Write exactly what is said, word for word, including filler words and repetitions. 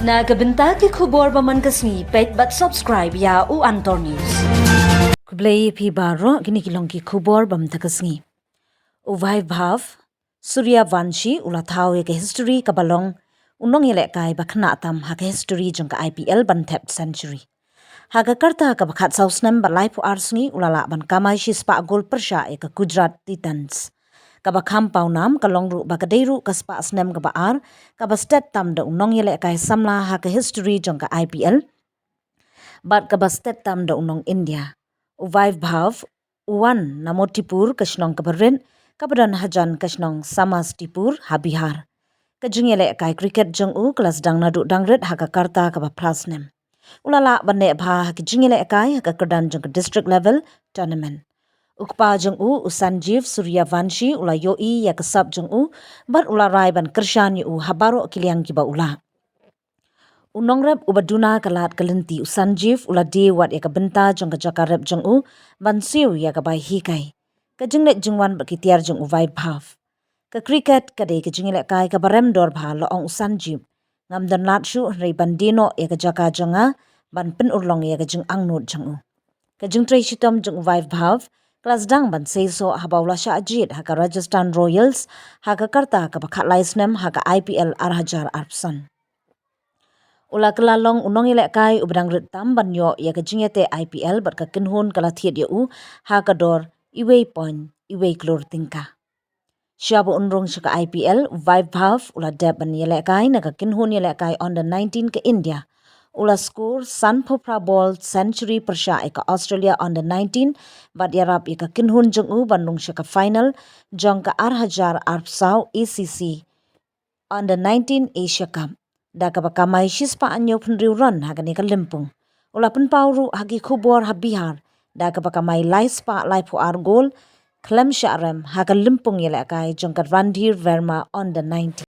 Na ka bynta ki khubor ba man ka sngi, peit bad subscribe ïa u Antor News. Khublei phi baroh, kine ki long ki khubor ba man ka sngi. U Vaibhav Suryavanshi u la thaw ïa ka history kaba long u nongïalehkai ba khynnah tam ha ka history jong ka I P L ban thep century. Ha ka rta kaba khatsaw snem bad laiphew ar sngi u la lah ban kamai shispah gol pyrshah ïa ka Gujarat Titans. Kaba kham pawnam ka long ruh ba ka dei ruh ka spah snem kaba ar kaba stet tam da u nongïalehkai samla ha ka history jong ka I P L bad kaba stet tam da u nong India. U Vaibhav u wan na Motipur, ka shnong kaba rit kaba don hajan ka shnong Samastipur ha Bihar. Ka jingïalehkai cricket jong u ka la sdang naduh dang rit ha ka rta kaba phra snem. U la lah ban leh bha ha ka jingïalehkai ha ka kyrdan jong ka district level tournament. U kpa jong u, u Sanjeev Suryavanshi, u la ïohi ïa ka sap jong u bad u la rai ban kyrshan ïa u ha baroh ki liang kiba u lah. U nongrep uba duna ka lad ka lynti, u Sanjeev, u la die wat ïa ka bynta jong ka jaka rep jong u ban siew ïa ka bai hikai. Ka jingleit jingwan bad ki tiar jong u Vaibhav. Ka cricket ka dei ka jingïalehkai kaba rem dor bha, la ong u Sanjeev. Ngam don lad shuh hynrei ban die noh ïa ka jaka jong nga ban pynurlong ïa ka jingangnud jong u. Ka jingtrei shitom jong u Vaibhav ka la sdang ban seisoh haba u la shah jied ha ka Rajasthan Royals ha ka rta kaba khatlai snem ha ka I P L ar hajar arphew san. U la kylla long u nongïalehkai uba dang rit tam ban ïoh ïa ka jingïateh I P L bad ka kynhun ka la thied ïa u ha ka dor iwei point iwei klur tyngka. Sha ba un rung sha ka I P L, u Vaibhav u la dep ban ïalehkai na ka kynhun ïalehkai under nineteen ka India. U la score sanphew phra bol, century pyrshah ïa ka Australia under nineteen bad ïarap ïa ka kynhun jong u ban rung sha ka final jong ka ar hajar arphew saw A C C Under nineteen Asia Cup da kaba kamai shispah hynñiewphew hynriew run ha kane ka lympung. U la pynpaw ruh ha ki khubor ha Bihar da kaba kamai laispah laiphew ar gol khlem shah rem ha ka lympung ïalehkai jong ka Randhir Verma under nineteen.